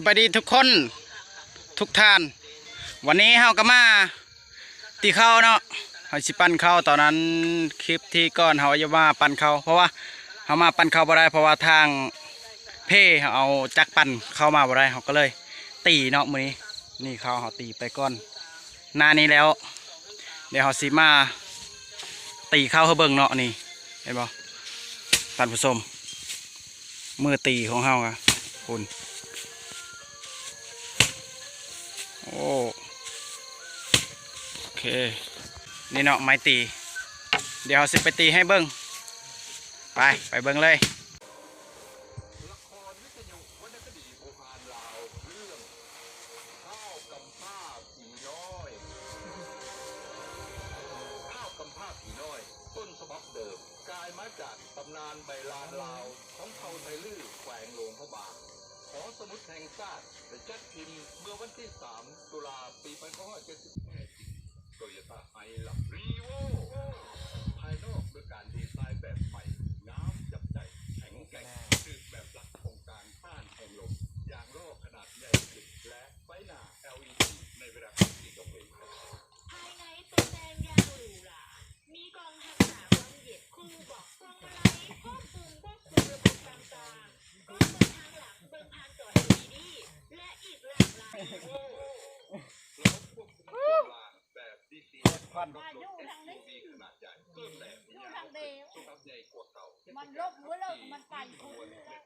ສະບາຍດີທຸກຄົນ ທຸກທ່ານ. ວັນນີ້ເຮົາກໍມາຕີເຂົ້າເນາະ, ເຮົາຊິປັ່ນເຂົ້າ. ຕອນນັ້ນຄລິບທີ່ກ່ອນເຮົາຈະມາປັ່ນເຂົ້າ ເພາະວ່າເຮົາມາປັ່ນເຂົ້າບໍ່ໄດ້ ເພາະວ່າທາງເພເຮົາເອົາຈັກປັ່ນເຂົ້າມາບໍ່ໄດ້ ເຮົາກໍເລີຍຕີເນາະມື້ນີ້. ນີ້ເຂົ້າເຮົາຕີໄປກ່ອນໜ້ານີ້ແລ້ວ ດຽວເຮົາຊິມາຕີເຂົ້າໃຫ້ເບິ່ງເນາະ. ນີ້ເຫັນບໍ່ທ່ານຜູ້ຊົມ? ມືຕີຂອງເຮົາກະພຸ້ນ. ໂອ້ ໂອເຄ ນີ້ເນາະໄມ້ຕີ. ດຽວເຮົາຊິໄປຕີໃຫ້ເບິ່ງ. ໄປ ໄປເບິ່ງເລີຍ. ລະຄອນວິທະຍຸວັນນະຄະດີບູຮານລາວ ເລື່ອງ ທ້າວກຳພ້າຜີນ້ອຍ. ທ້າວກຳພ້າຜີນ້ອຍ ຕົ້ນສະບັບເດີມ ກາຍມາຈາກຕຳນານໃບລານລາວ ຂອງເຜົ່າໄທລື້ ແຂວງຫຼວງພະບາງ. ຫໍສະໝຸດແຫ່ງຊາດໄດ້ຈັດພິມເມື່ອວັນທີສາມ ຕຸລາ ປີໜຶ່ງພັນເກົ້າຮ້ອຍເຈັດສິບແປດ. ໂຕໂຍຕ້າ ໄຮລັກ ຣີໂວ ພາຍນອກດ້ວຍການດີໄຊແບບໃໝ່ ງາມຈັບໃຈ ແຂງແກ່ງ ຖືກແບບຫຼັກອົງການຕ້ານແຮງລົມ ຢາງລໍ້ຂະໜາດໃຫຍ່ຂຶ້ນ ແລະ ໄຟໜ້າ ແອລອີດີ ໃນເວລາກາງຄືນກາງເວັນ. ພາຍໃນຕົກແຕ່ງຢ່າງຫຼູຫຼາ ມີກ່ອງຮັກສາຄວາມເຢັນ ຄູ່ເບາະ ພວງມາໄລ ຄວບຄຸມຄວບຄຸມລະບົບຕ່າງໆ ກ້ອງເບິ່ງທາງຫຼັງ ເບິ່ງຜ່ານຈໍ ແອລອີດີ ແລະ ອີກຫຼາກຫຼາຍ. ລະບົບຄວບຄຸມຊ່ວງລ່າງແບບດີຊີ ເຮັດຄວັນ ອາຍຸທາງນີ້ ຂະໜາດໃຫຍ່ ເພີ່ມແດດ ຢູ່ທາງເດວ ຂະໜາດໃຫຍ່ກວ່າເກົ່າ ມັນລົບຫົວເລີກ ມັນໄປພຸ້ນ.